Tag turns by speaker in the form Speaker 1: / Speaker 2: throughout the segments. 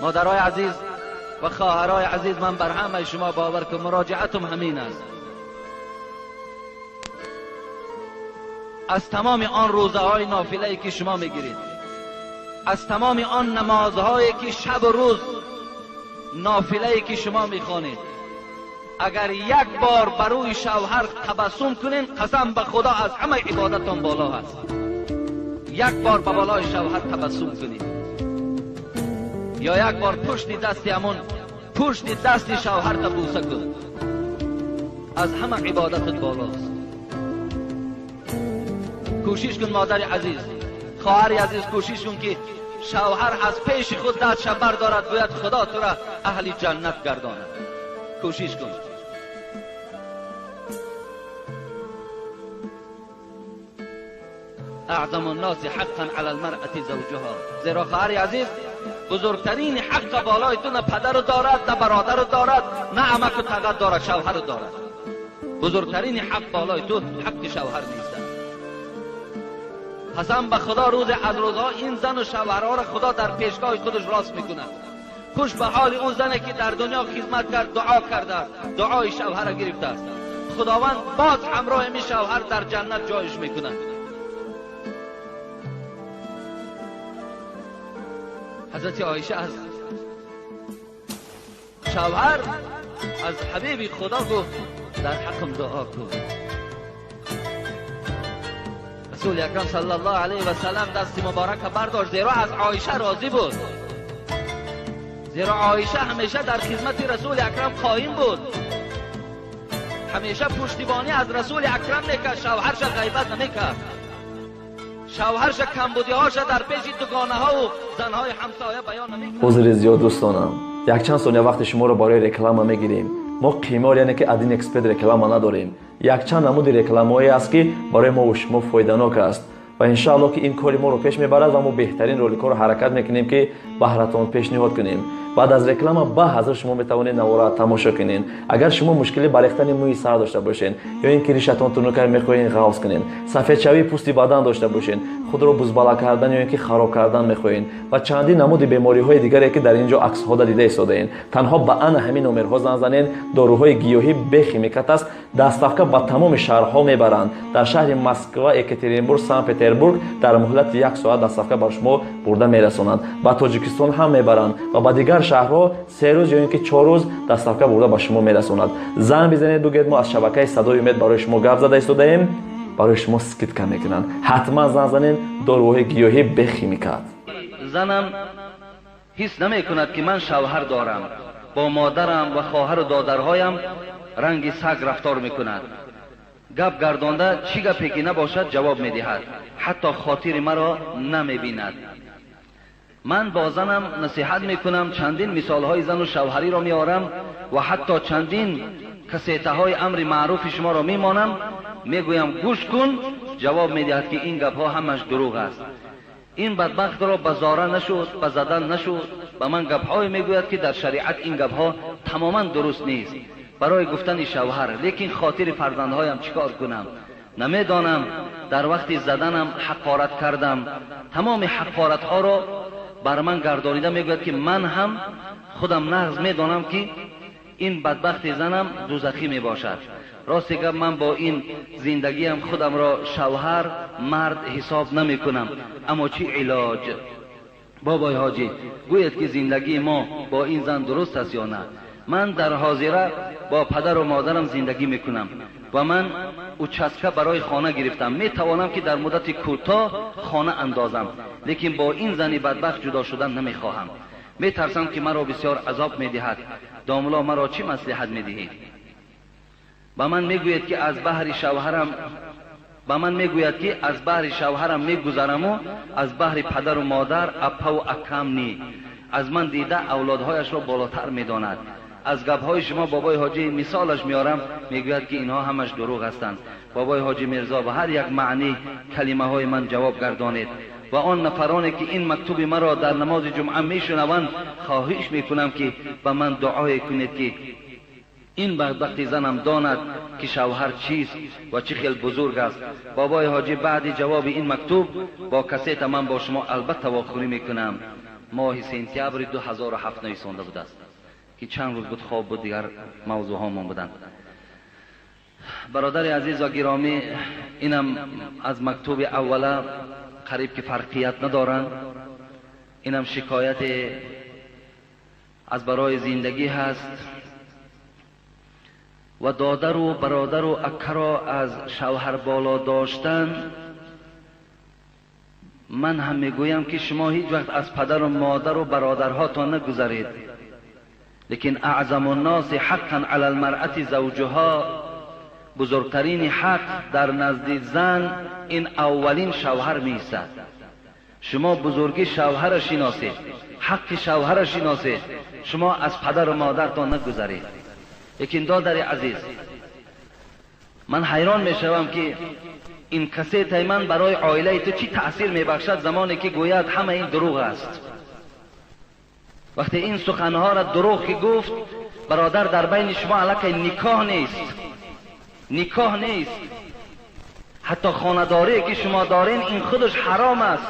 Speaker 1: مادرای عزیز و خواهرای عزیز، من بر همه شما باور که مراجعتم همین است. از تمام آن روزه های نافله که شما میگیرید، از تمام آن نمازهایی که شب و روز نافله که شما میخوانید، اگر یک بار بروی شوهر تبسم کنین، قسم به خدا از همه عبادتان بالا هست. یک بار به بالای شوهر تبسم کنید، یا یک بار پشت دست همون پشت دست شوهر تا بوسه کن، از همه عبادتت بالاست. کوشش کن مادر عزیز، خواهر عزیز، کوشش کن که شوهر از پیش خود دستش بردارد، باید خدا تو را اهل جنت گرداند. کوشش کن. اعظم الناس حقا علی المرأة زوجها. زیرا خواهر عزیز، بزرگترین حق بالای تو نه پدر دارد، نه برادر دارد، نه عمک و تغه دارد، شوهر دارد. بزرگترین حق بالای تو حق شوهر نیست. قسم به خدا روز از روزها این زن و شوهرها را خدا در پیشگاه خودش راست میکند. خوش به حال اون زنی که در دنیا خدمت کرد، دعا کرده است، دعای شوهر را گرفته است، خداوند باز همراه می شوهر در جنت جایش میکند. حضرت عایشه از شوهر، از حبیب خدا گفت در حقم دعا کن. رسول اکرم صلی الله علیه و سلم دست مبارک برداشت، زیرا از عایشه راضی بود، زیرا عایشه همیشه در خدمت رسول اکرم قایم بود، همیشه پشتیبانی از رسول اکرم میکرد، شوهرش غیبت نمیکرد، شوهرش کمبودیهاش در پیش دوگانه ها و زنهای همسایه بیان نمیکرد.
Speaker 2: عذر زیاد دوستانم، یک چند ثانیه وقت شما رو برای реклама میگیریم. ما قیمار یعنی که ادین اکسپرت реклама نداریم. یک چند نمود рекламаҳое است که برای ما و شما فایده‌ناک است و انشاءالله که این کاری ما رو پیش میبرد و ما بهترین роликҳоро ҳаракат мекунем ки баҳратон пешниҳод кунем. баъд аз реклама ба ҳазр шумо метавонед навора тамошо кунед. Агар шумо мушкили барехтани мӯи сар дошта бошед, ё ин ки ришатон тунукар мехоҳед ғафз кунед, сафедшавии пӯсти бадан дошта бошед, худро бузбала кардан ё ин ки хароб кардан мехоҳед ва чандин намуди бемориҳои дигаре ки дар ин ҷо аксҳода дида истодаед, танҳо ба ана ҳамин номерҳо занг занед. Доруҳои гиёҳӣ бехимикат аст, доставка ба тамоми шаҳрҳо мебаранд. Дар шаҳри Москва, Екатеринбург, Санкт Петербург дар муҳлати як соат доставка ба шумо бурда мерасонанд. Ба Тоҷикистон ҳам мебаранд ва ба дигар шаҳрҳо 3 рӯз ё ин ки 4 рӯз доставка бурда ба шумо мерасонад. Занг бизанед, бигӯед мо аз шабакаи Садои Умед барои шумо гап зада истодаем, барои шумо скидка мекунанд. Ҳатман занг занед. Доруҳои гиёҳӣ бехимикат.
Speaker 1: Занам ҳис намекунад ки ман шавҳар дорам. Бо модарам ва хоҳару додарҳоям ранги саг рафтор мекунад. Гап гардонда чӣ гапе ки набошад ҷавоб медиҳад, ҳатто хотири маро намебинад. Ман бо занам насиҳат мекунам, чандин мисолҳои зану шавҳариро меорам ва ҳатто чандин кассетаҳои амри маъруфи шуморо мемонам. Мегӯям гӯш кун, ҷавоб медиҳад ки ин гапҳо ҳамаш дурӯғ аст. Ин бадбахтро ба зора нашуд, ба задан нашуд. Ба ман гапҳое мегӯяд ки дар шариат ин гапҳо тамоман дуруст нест барои гуфтани шавҳар. Лекин хотири фарзандҳоям чӣ кор кунам намедонам. Дар вақти заданам ҳақорат кардам, тамоми ҳақоратҳоро бар ман гардонида мегӯяд ки ман ҳам худам нағз медонам ки ин бадбахти занам дузахӣ мебошад. Рости гап, ман бо ин зиндагиам худамро шавҳар мард ҳисоб намекунам. Аммо чӣ илоҷ? Бобои ҳоҷӣ, гӯед ки зиндагии мо бо ин зан дуруст аст ё на? Ман дар ҳозира бо падару модарам зиндагӣ мекунам ва ман участка барои хона гирифтам. Метавонам ки дар муддати кӯтоҳ хона андозам, лекин бо ин зани бадбахт ҷудо шудан намехоҳам. Метарсам ки маро бисёр азоб медиҳад. Домулло, маро чӣ маслиҳат медиҳӣ? Ба ман мегӯяд ки аз баҳри шавҳарам, ба ман мегӯяд ки аз баҳри шавҳарам мегузараму аз баҳри падару модар, аппаву акам ни. Аз ман дида авлодҳояшро болотар медонад. Аз гапҳои шумо бобои ҳоҷӣ мисолаш меорам, мегӯяд ки инҳо ҳамаш дурӯғ ҳастанд. Бобои ҳоҷӣ Мирзо, ба ҳар як маъни калимаҳои ман ҷавоб гардонед ва он нафароне ки ин мактуби маро дар намози ҷумъа мешунаванд, хоҳиш мекунам ки ба ман дуое кунед ки ин бадбахти занам донад ки шавҳар чист ва чӣ хел бузург аст. Бобои ҳоҷӣ, баъди ҷавоби ин мактуб бо кассета ман бо шумо албатта вохӯрӣ мекунам. моҳи сентябри 2007 нависонда будааст ки чанд рӯз буд хоб буд, дигар мавзӯъҳомон буданд. Бародари азиз ва гиромӣ, инам аз мактуби аввала қариб ки фарқият надоранд. Инам шикояте аз барои зиндагӣ ҳаст ва додару бародару аккаро аз шавҳар боло доштан. Ман ҳам мегӯям ки шумо ҳеҷ вақт аз падару модару бародарҳотон нагузаред, лекин аъзаму нноси ҳаққан ала алмаръати завҷуҳо, бузургтарини ҳақ дар назди зан ин аввалин шавҳар меистад. Шумо бузурги шавҳара шиносед, ҳаққи шавҳара шиносед, шумо аз падару модартон нагузаред. Лекин додари азиз, ман ҳайрон мешавам ки ин кассетаи ман барои оилаи ту чӣ таъсир мебахшад, замоне ки гӯяд ҳама ин дурӯғ аст. Вақте ин суханҳоро дурӯғ ки гуфт, бародар, дар байни шумо аллакай никоҳ нест, никоҳ нест. Ҳатто хонадорие ки шумо дорен ин худаш ҳаром аст.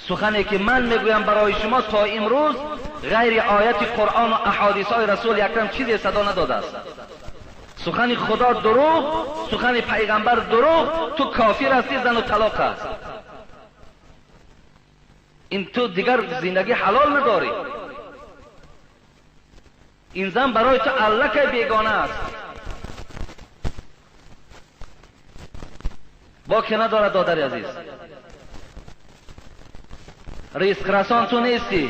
Speaker 1: Сухане ки ман мегӯям барои шумо то имрӯз ғайри ояти Қуръону аҳодисҳои Расули Акрам чизе садо надодааст. Сухани Худо дурӯғ, сухани пайғамбар дурӯғ, ту кофир ҳастӣ, зану талоқ аст. Ин ту дигар зиндагӣ ҳалол надорӣ. Ин зан барои ту аллакай бегона аст. Боке надорад, додари азиз. Ризқрасон ту нестӣ.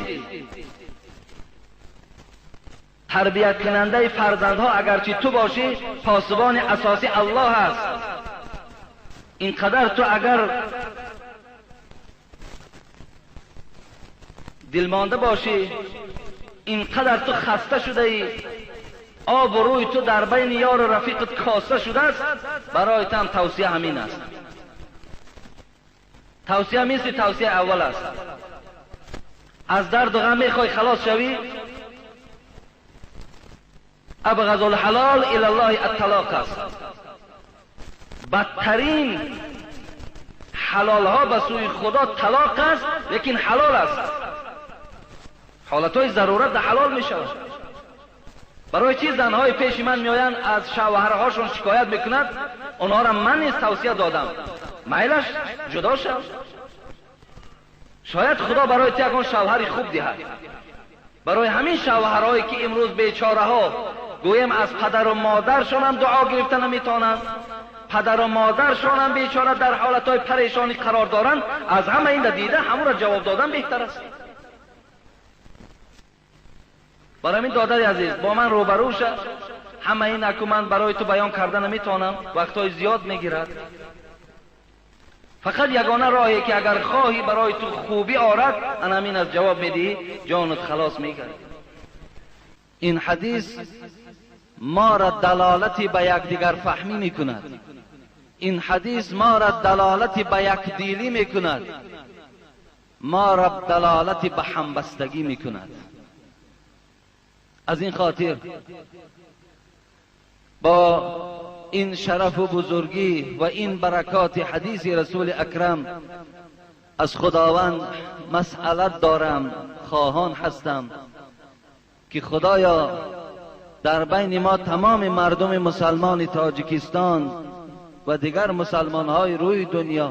Speaker 1: Тарбияткунандаи фарзандҳо агарчи ту бошӣ, посбони асосӣ Аллоҳ аст. Ин қадар ту агар дилмонда бошӣ, ин қадар ту хаста шудаӣ, обу рӯи ту дар байни ёру рафиқат коста шудааст, барои ту ҳам тавсия ҳамин аст. Тавсия мисли тавсияи аввал аст. Аз дарду ғам мехоҳӣ халос шавӣ, абғазу лҳалол илаллоҳи атталоқ аст. Бадтарин ҳалолҳо ба сӯи Худо талоқ аст, лекин ҳалол аст. Ҳолатҳои зарурат да ҳалол мешавад. Барои чӣ занҳои пеши ман меоянд, аз шавҳарҳошон шикоят мекунанд, онҳоро ман низ тавсия додам, майлаш ҷудо шав, шояд Худо барои ту ягон шавҳари хуб диҳад. Барои ҳамин шавҳарҳое ки имрӯз бечораҳо гӯем аз падару модаршонам дуо гирифта наметавонанд, падару модаршонам бечора дар ҳолатҳои парешонӣ қарор доранд, аз ҳама ин дида ҳамонро ҷавоб додан беҳтар аст. Барои ҳамин додари азиз, бо ман рӯбарӯ ша. Ҳама ин аку ман барои ту баён карда наметавонам, вақтҳои зиёд мегирад. Фақат ягона роҳе ки агар хоҳӣ барои ту хубӣ орад, ана ҳамин аз ҷавоб медиҳӣ, ҷонат халос мегардад. Ин ҳадис моро далолати ба якдигарфаҳмӣ мекунад. Ин ҳадис моро далолати ба якдилӣ мекунад, моро далолати ба ҳамбастагӣ мекунад. Аз ин хотир бо ин шарафу бузургӣ ва ин баракоти ҳадиси Расули Акрам аз Худованд масъалат дорам, хоҳон ҳастам ки Худоё дар байни мо тамоми мардуми мусалмони Тоҷикистон ва дигар мусалмонҳои рӯи дунё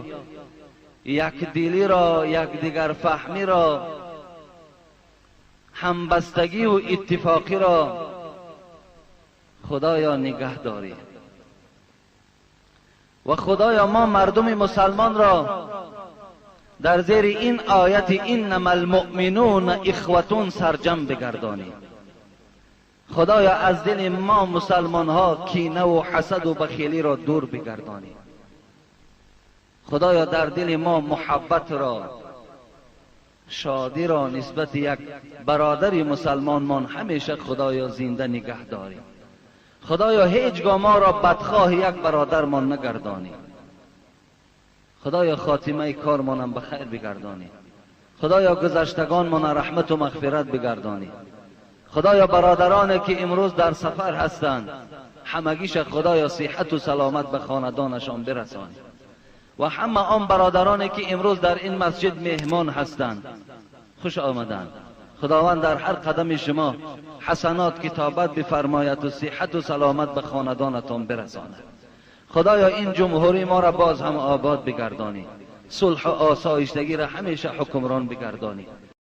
Speaker 1: якдилиро, якдигарфаҳмиро, ҳамбастагиву иттифоқиро Худоё нигаҳ дорӣ. Ва Худоё мо мардуми мусалмонро дар зери ин ояти иннама алмуъминуна ихватун сарҷам бигардонӣ. Худоё аз дили мо мусалмонҳо кинаву ҳасаду бахилиро дур бигардонӣ. Худоё дар дили мо муҳаббатро, шодиро нисбати як бародари мусалмонмон ҳамеша Худоё зинда нигаҳ дорӣ. Худоё ҳеҷ гоҳ моро бадхоҳи як бародармон нагардонӣ. Худоё хотимаи кормонам ба хайр бигардонӣ. Худоё гузаштагонмона раҳмату мағфират бигардонӣ. Худоё бародароне ки имрӯз дар сафар ҳастанд, ҳамагиша Худоё сиҳату саломат ба хонадонашон бирасонӣ. Ва ҳама он бародароне ки имрӯз дар ин масҷид меҳмон ҳастанд, Хуш омаданд. Худованд дар ҳар қадами шумо ҳасанот китобат бифармояд ва сиҳату саломат ба хонадонатон бирасонад. Худоё, ин ҷумҳурии моро боз ҳам обод бигардонӣ, сулҳу осоиштагиро ҳамеша ҳукмрон бигардонӣ.